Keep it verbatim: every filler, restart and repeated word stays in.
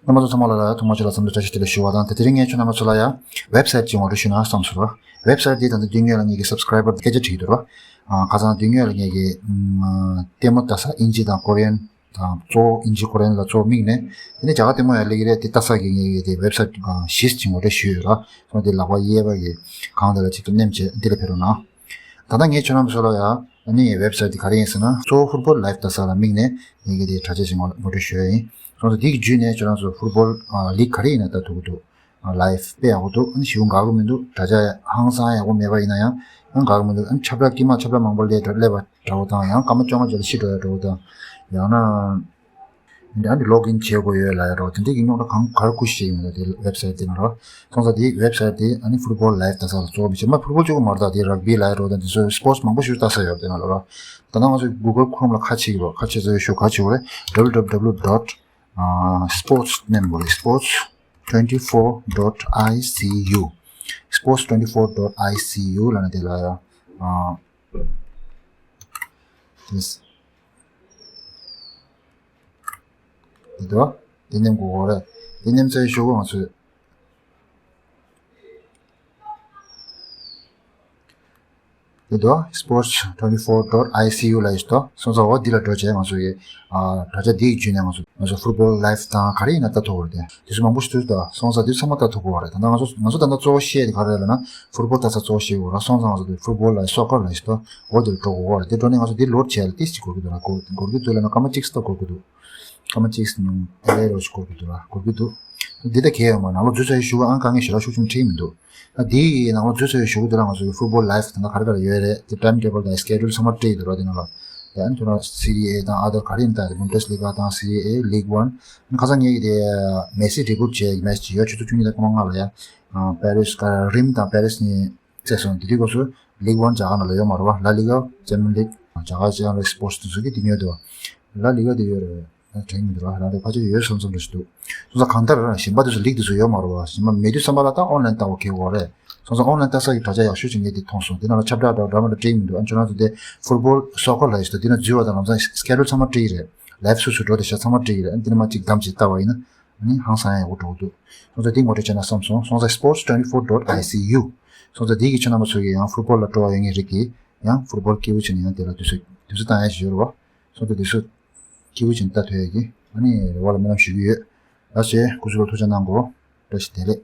རྣམ་པ་ཚོ་ཚང་མ་ལ་ལ་ཐོག་མ་ཆེ་ལ་འཚམས་འདྲི་བཀྲ་ཤིས་བདེ་ལེགས་ཞུ་བ་དང་། དེ་དེ་རིང་ངས་ཁྱོད་རྣམ་པ་ཚོ་ལ་ཡ་ཝེབ་སའིཊ་ཅིག་ངོ་སྤྲོད་ཞུས་ན་བསམ་སོང་ར། ཝེབ་སའིཊ་འདི་ད་ལྟ་དུས་ངོས་ལ་ངེད་ཀྱི་སབ་སི་ཀ་རའི་བར་སྐད་ཆ་དྲིས་འདུག་ར། ཁ་སང་དུས་ངོས་ལ་ངེད་ཀྱི་ལྟད་མོ་ལྟ་ས་ཨིན་ཇི་དང་ཀོ་རི་ཡན་དང་གཙོ་བོ་ཨིན་ཇི་ཀོ་རི་ཡན་ལ་གཙོ་བོ་དམིགས་ནས། དེ་ནས་རྒྱ་གར་ལྟད་མོ་ཡང་སླེབས་ཀྱི་རེད། དེ་ལྟ་ས་གི་ངེད་ཀྱི་དེ་ཝེབ་སའིཊ་བཞི་ཅིག་ངོ་སྤྲོད་ཞུས་ཡོད་ར། སོང་དེ་ལག་པ་གཡས་པ་གི་སྒང་དེ་ལ་ཅིག་ཏུ་མནན་བྱས་འདི་ལ་ཕེབས་རོགས་གནང་། ད་ལྟ་ངས་ཁྱོད་རྣམ་ཚོ་ལ་ཡ་ཨ་ནི་ཝེབ་སའིཊ་འདི་ག་རེ་ཡིན་ཟེར་ན། གཙོ་བོ་ཕུཊ་བོལ་ལའིབ་ལྟ་ས་ལ་དམིགས་ནས་ངེད་ཀྱི་དེ་དྲ་རྒྱ་ཞིག་ངོ་སྤྲོད་ཞུ་ཡ་ཡིན། སོང་ཙང་འདི་གི་བརྒྱུད་ནས་ཁྱོད་རང་ཚོ་ཕུཊ་བོལ་ལིག་ག་རེ་ཡིན་ན་ལྟ་ཐུབ་ཀྱི་འདུག་ལའིབ་དཔེ་ཡག་པོ་འདུག་ཨ་ནི་ཞེ་པོ་འགག་གི་མི་འདུག་དྲ་རྒྱ་ཧང་སང་ཡག་པོ་མེད་པ་ཡིན་ན་ཡང་ཡང་འགག་གི་མི་འདུག་ཨ་ནི་ཁྱབ་བསྒྲགས་དཀྱིལ་མ་ཁྱབ་བསྒྲགས་མང་པོ་སླེབས་སླེབས་པ་འདྲ་བོ་དང་། ཡང་སྐར་མ་བཅོ་ལྔ་རྗེས་ལ་ཤི་འགྲོ་ཡ་འདྲ་བོ་དང་། ཡང་ན། འདི་ཨ་ནི་ལོག་ཨིན་བྱེད་དགོས་ཡོད་ལབ་ཡ་འདྲ་བོ་དེ་འདྲའི་གི་རྙོག་དྲ་གང་ག་རེ་ཁུ་ཤེས་ཡིན་མོད། དེ་ཝེབ་སའིཊ་དེ་ནང་ལ། སོང་ཙང་དེ་ཝེབ་སའིཊ་དེ་ཨ་ནི་ཕུཊ་བོལ་ལའིབ་ལྟ་ས་ལ་གཙོ་བོ་མི་བྱེད། མ་ཕུཊ་བོལ་གཅིག་པོ་མ་རེད། ད་དེ་རག་བི་ལབ་ཡ་འདྲ་བོ་དང་དེ་ཚོ་སི་པོར་ཊི་མང་པོ་ཞིག་ལྟ་ས་ཡོད་དེ་ནང་ལ་ར། ད་ནང་ང་ཚོ་གུ་གལ་ཁོ་རོམ་ལ་ཁ་ཕྱེ་གི་རོགས། ཁ་ཕྱེ་ཚར་བའི་ཤུགས་ག་ཕྱེ་དགོས་རེད། W W W dot sports མནན་དགོས་རེད། sports twenty four dot I C U, sports twenty four dot I C U ལབ་ན་དེ་ལ་ཡ། ཨ། དེ་དེ་འདུག་དེ་མནན་དགོས་རེད། དེ་མནན་ཚར་ཤོག་ང་ཚོས། དེ་འདུག sports twenty four dot I C U ལབ་ཡོད་དོ། སོང་ཙང་འོ་འདི་ལ་འགྲོ་བྱས་ང་ཚོ་ཡི་ཨ་དྲ་རྒྱ་འདི་ཡི་བརྒྱུད་ནས་ང་ཚོ་ང་ཚོ་ཕུཊ་བོལ་ལའིབ་དང་ག་རེ་ཡིན་ན་ལྟ་ཐུབ་ཀྱི་རེད། དེ་དུས་ཚོད་མང་པོ་ཞིག་འདུག་ད། སོང་ཙང་དེ་ཚང་མ་ལྟ་ཐུབ་ཀྱི་རེད། ད་ལྟ་ང་ཚོ་ང་ཚོ་ད་ལྟ་གཙོ་བོ་བཤད་དེ་ག་རེ་རེད་ལབ་ན། ཕུཊ་བོལ་ལྟ་ས་གཙོ་བོ་བཤད་དགོས་ར། སོང་ཙང་ང་ཚོ་དེ་ཕུཊ་བོལ་ལ་སོ་ཀར་ལ་ཞིག་ཏུ་འོ་དེར་འགྲོ་དགོས་རེད། དེ་འགྲོ་ནས་ང་ཚོ་དེ་ལོཌ་བྱས་ལ་ཏིས་ཅིག་འགོར་གྱི་འདུག་ར། འགོར་འགོར་གྱི་འདུག་ལབ་ན་སྐར་མ་གཅིག་ཙམ་འགོར་གྱི་འདུག་སྐར་མ་གཅིག་ཙམ་ཨེ་རོ་ཞིག་འགོར་གྱི་འདུག་ར། འགོར་གྱི་འདུག་འདི་ལྟ་གལ་ཡོད་མ། ནང་ལོགས་འཛུལ་ཚར་ཡའི་གཞུག་གུ་ཨང་དཀའ་ངལ་ཞེ་དྲག་ཤུགས་ཆེན་པོ་འཕྲད་ཀྱི་མི་འདུག་ད་དེ་ཡི་ནང་ལོགས་འཛུལ་ཚར་ཡའི་གཞུག་གུ་དེ་ལ་ང་ཚོ་གི་ཕུཊ་བོལ་ལའིབ་ད་ལྟ་ག་རེ་ག་རེ་ཡོད་རེད། དེ་ཊའིམ་ཊེ་བལ་དང་སི་ཀེ་ཇུལ་ཚང་མ་སྤྲད་ཡོད་ར། དེ་ནང་ལ་ཡང་ཁྱོད་རང་སི་རི་ཨེ་དང་ཨ་དར་ག་རེ་ཡིན་ད། རེད། བུན་ཌེས་ལི་ག་དང་སི་རི་ཨེ། ལིག་ཝན། ཁ་སང་ངས་ཀྱི་དེ་མེ་སི་རི་ཀུ་རུཊ་བྱས་མེ་ཆི་ཅིག་ཡོད། ཆུ་ཚོད་བཅུ་གཉིས་དང་སྐར་མ་ལྔ་ལ་ཡ། ཨ། པེ་རིས་ཀ་རིམ་དང་པེ་རིས་གཉིས་བཙལ་སོང་། དེ་དུས་སྐབས་སུ་ལིག་ཝན་རྒྱ་གར་ནང་ལ་ཡོད་མ་རེད་པ། ལ་ལི་ག་ཇར་མན་ལིག་རྒྱ་གར་ཅན་རེད། སི་པོར་ཊི་དེ་ཚོ་གི་དེ་ཉོས་འདུག་ལ་ལི་ག་དེ་ཡོད་རེད། དྲན་མི་འདུག་ར། རང་རེ་ཕལ་ཆེར་ཡོད་བསམ་བསམ་འདྲ་ཞིག་འདུག་སོང་ཙང་གང་ལྟར་གཞན་པ་དེ་ཚོ་ལིག་དེ་ཚོ་ཡོད་མ་རེད་པ། གཞན་པ་མེད་དུས་ཙམ་པ་ལ་ད་ཨོན་ལན་ལྟ་དགོས་ཀྱི་ཡོད་རེད། སོང་ཙང་ཨོན་ལན་ལྟ་ས་གི་དྲ་རྒྱ་ཡག་ཤོས་ཅིག་ངས་དེ་མཐོང་སོང་། དེ་ནང་ལ་ཁྱབ་བསྒྲགས་འདྲ་བོ་འདྲ་མི་འདྲ་སྤྲད་ཀྱི་མི་འདུག་ཨ་ནི་ཁྱོད་རང་ཚོ་དེ་ཕུཊ་བོལ་སོ་ཀར་ལབ་ཡ་ཞིག་འདུག་དེ་ནང་འཛུལ་བ་དང་ལམ་སང་སི་ཀེ་ཇུལ་ཚང་མ་སྤྲད་ཀྱི་རེད། ལའིབ་སུ་སུ་འགྲོ་དེ་ཤ་ཚང་མ་སྤྲད་ཀྱི་རེད། ཨ་ནི་དེ་ནས་མར་གཅིག་བདམས་བྱས་ལྟ་བ་ཡིན་ན། ཨ་ནི་ཧང་སང་ཡག་པོ་འགྲོ་གི་འདུག་སོང་ཙང་དེ་ངོ་སྤྲོད་བྱས་ན་བསམ་སོང་། སོང་ཙང་སི་པོར་ཊི་ཊུ་ཝེན་ཊི་ཕོར་ཌོ་ཊི་ཨའི་སི་ཡུ། སོང་ཙང་དེ་གི་ཁྱེད་རྣམ་པ་ཚོ་གི་ཡང་ཕུཊ་བོལ་ལ་སྤྲོ་བ་ཡོད་མཁན་རིགས་ཀྱིས་ཡང་ཕུཊ་བོལ་སྐྱིད་པོ་བྱས་ནས་ཡང་དེ་ལ་དུས་ཚོད་དུས་ཚོད་བཏང་ཡ་ཞིག་ཡོད་རེད་པ། སོང་ཙང་དུས་ཚོད་སྐྱིད་པོ་བྱས་ནས་ལྟ་ཐུབ་ཡ་གི་ཨ་ནི་རེ་བ་ལ་སྨོན་ལམ་ཞུ་གི་ཡོད། ལགས་སེ། སྐུ་གཟུགས་ལ་ཐུགས་ཅག་གནང་དགོས། བཀྲ་ཤིས་བདེ་ལེགས།